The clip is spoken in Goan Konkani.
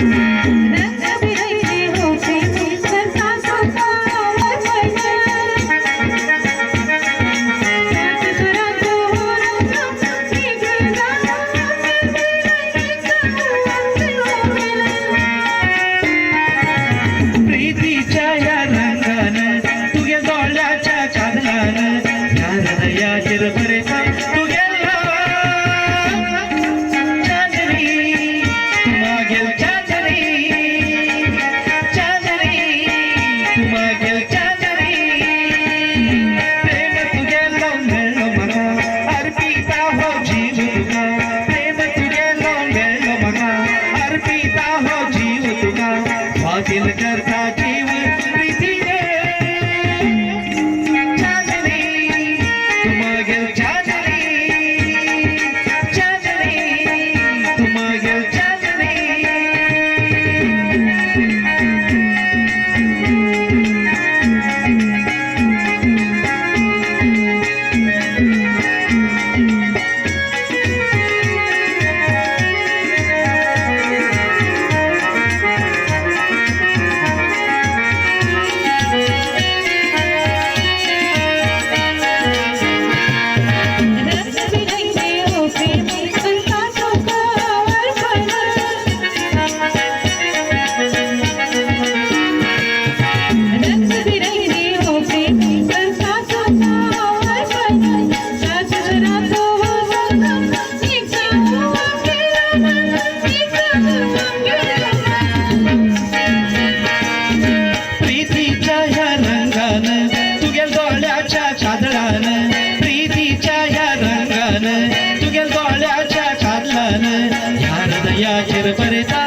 रंग बिरंगे हो प्रेमी करता तुका अर्पण. सात स्वरांचो हो रंग एक जावं एक जावं. प्रीतीच्या ह्या रंगान, तुगे दोळ्याच्या काजलान, ह्या हृदयाचेर बरयता तुगेलो. चांदनी तूं मागेल चांदनी, चांदनी तूं मागेल चांदनी. प्रेम तुगेलो मेळ्ळो म्हाका, अर्पिता हो जीव तुका. प्रेम तुगेलो मेळ्ळो म्हाका, अर्पिता हो जीव तुका. फाजील करता जीव प्रीतीने. चांदनी तूं मागेल चांदनी, चांदनी तूं मागेल चांदनी. रंग बिरंगे हो प्रेमी करता तुका अर्पण. रंग बिरंगे हो प्रेमी करता तुका अर्पण. सात स्वरांचो हो संगम एक जावं आमगेलो मन, एक जावं आमगेलो मन. प्रीतीच्या ह्या रंगान, तुगेल दोळ्याच्या काजळान, प्रीतीच्या ह्या रंगान, तुगेल दोळ्याच्या काजळान, ह्या हृदयाचेर बरयता.